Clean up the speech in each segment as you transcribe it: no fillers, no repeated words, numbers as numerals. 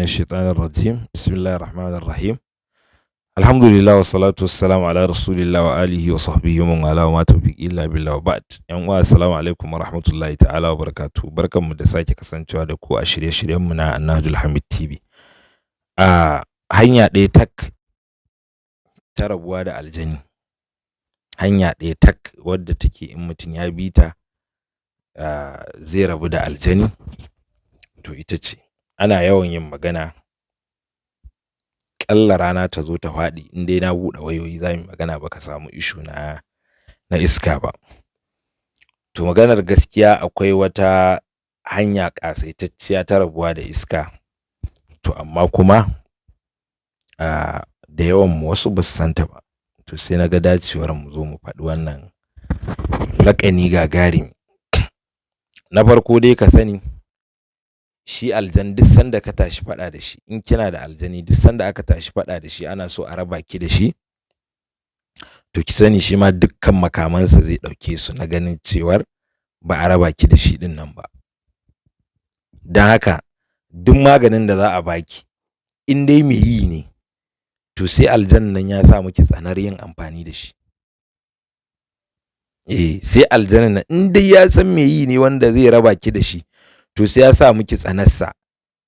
الشيطان الرجيم، بسم الله الرحمن الرحيم، الحمد لله والصلاة والسلام على رسول الله وآله وصحبه ومن والاه، وما توفيقي إلا بالله، وبعد. Yan uwa، assalamu alaikum wa rahmatullahi ta'ala wa barakatuh. Barkanmu da sake kasancewa da ku a shirye-shiryenmu na Annahjul Hamid TV. A hanya ɗaya tak ta rabuwa da aljani, hanya ɗaya tak wadda take in mutum ya bi ta zai rabu da aljani, to ita ce ana yawan yin magana. Ƙalla rana ta zo ta faɗi, in dai na buɗe wayoyi za mu yi magana, baka samu issue na iska ba. To maganar gaskiya, akwai wata hanya ƙasaitacciya ta rabuwa da iska, to amma kuma da yawan mu wasu basu san ta ba. To sai naga dacewar mu zo mu faɗi wannan laƙani gagarumi. Na farko dai, ka sani shi aljan, duk sanda ka tashi faɗa da shi, in kina da aljani, duk sanda aka tashi faɗa da shi, ana so a raba ki da shi, to ki sani shi ma dukkan makamansa zai ɗauke su na ganin cewar ba a raba ki da shi ɗin nan ba. Don haka duk maganin da za a baki, in dai mai yi ne, to sai aljanin nan ya sa miki tsanar yin amfani da shi. Eh, sai aljanin nan, in dai ya san mai yi ne wanda zai raba ki da shi, to sai ya sa miki tsanarsa.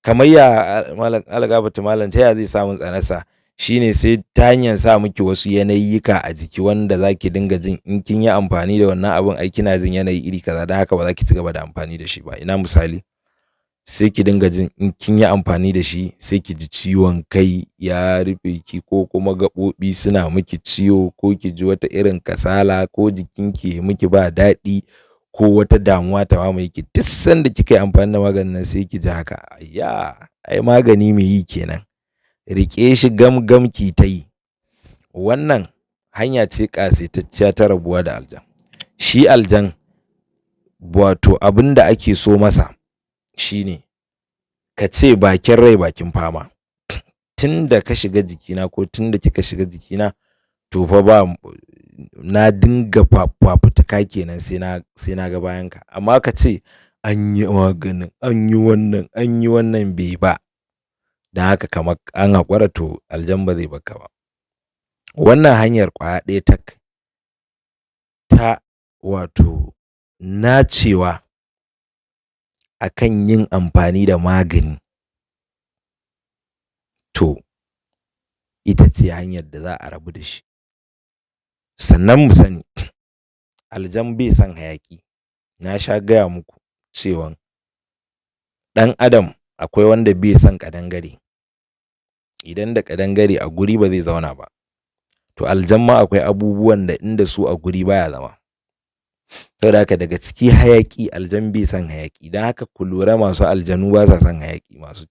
Kamar ya, malam, algafata malam, ta ya zai sa mun tsanarsa? Shine sai ta hanyar sa miki wasu yanayyika a jiki wanda zaki dinga jin in kin yi amfani da wannan abun, ai kina jin yanayi iri kaza, don haka ba za ki ci gaba da amfani da shi ba. Ina misali? Sai ki dinga jin in kin yi amfani da shi, sai ki ji ciwon kai ya rufe ki, ko kuma gaɓoɓi suna miki ciwo, ko ki ji wata irin kasala, ko jikinki ya miki ba daɗi, ko wata damuwa ta mamaye ki. Duk sanda kika yi amfani da maganin nan, sai ki ji haka. Ayya, ai magani mai yi kenan, riƙe shi gam gam ki ta yi. Wannan hanya ce ƙasaitacciya ta rabuwa da aljan. Shi aljan, wato abin da ake so masa shine ka ce bakin rai bakin fama, tun da ka shiga jikina ko tun da kika shiga jikina, to fa ba na dinga fafutuka kenan, sai na ga bayan ka. Amma ka ce an yi maganin, an yi wannan, an yi wannan, bai ba, don haka kamar an haƙura, to aljan ba zai barka ba. Wannan hanyar ƙwaya ɗaya tak ta wato nacewa akan yin amfani da magani, to ita ce hanyar da za a rabu da shi. Sannan mu sani aljan bai son hayaƙi. Na sha gaya muku cewan ɗan adam akwai wanda bai son ƙadangare. Idan da ƙadangare a guri, ba zai zauna ba. To aljan ma akwai abubuwan da inda su a guri baya zama. Saboda haka daga ciki hayaƙi, aljan bai son hayaƙi. Don haka ku lura, masu aljanu ba sa son hayaƙi, masu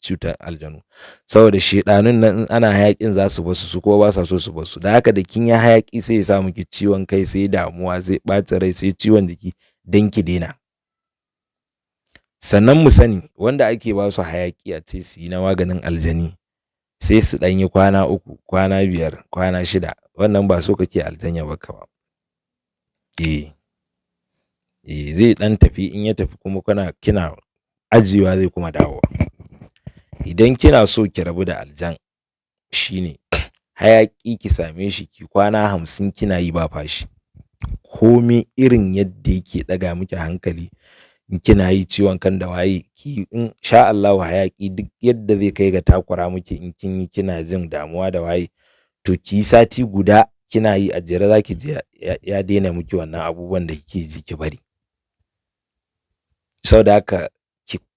cutar aljanu, saboda sheɗanun nan in ana hayaƙin za su basu, su kuma ba sa so su basu. Don haka da kin yi hayaƙi, sai ya sa miki ciwon kai, sai damuwa, sai ɓacin rai, sai ciwon jiki, don ki daina. Sannan mu sani wanda ake ba su hayaƙi a ce su yi na maganin aljani, sai su ɗan yi kwana 3, kwana 5, kwana 6, wannan ba so kake aljan ya barka ba. Eh eh, zai ɗan tafi. In ya tafi kuma, kana kina ajiyewa, zai kuma dawowa. Idan kina so ki rabu da aljan, shine hayaƙi, ki same shi, ki kwana 50 kina yi ba fashi. Komai irin yadda yake ɗaga miki hankali in kina yi, ciwon kan da waye, ki in sha Allahu hayaƙi duk yadda zai kai ga takura miki, in kin yi kina jin damuwa da waye, to ki yi sati guda kina yi a jere, zaki ji ya daina miki wannan abubuwan da kike ji, ki bari. Saboda haka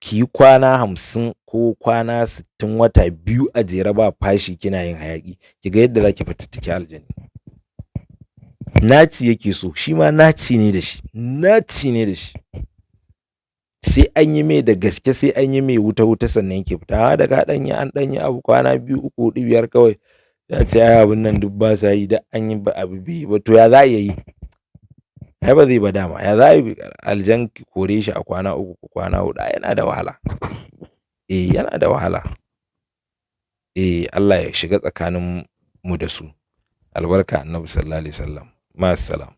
ki yi kwana 50 ko kwana 60, wata 2 a jere ba fashi kina yin hayaƙi, ki ga yadda zaki fatattaki aljani. Naci yake so, shi ma naci ne da shi, naci ne da shi, sai an yi mai da gaske, sai an yi mai wuta wuta sannan yake fita. Amma da ka ɗan yi, an ɗan yi abu kwana 2, 3, 4, 5 kawai, za ce ai abun nan duk ba sa yi, da an yi abu bai yi ba. To ya za a yi? Ai ba zai ba dama. Ya za a yi aljan ki kore shi a kwana 3 ko kwana 4? Ai yana da wahala. Eh, yana da wahala. Eh, Allah ya shiga tsakanin mu da su, albarka Annabi sallallahu alaihi wasallam. Ma'assalam.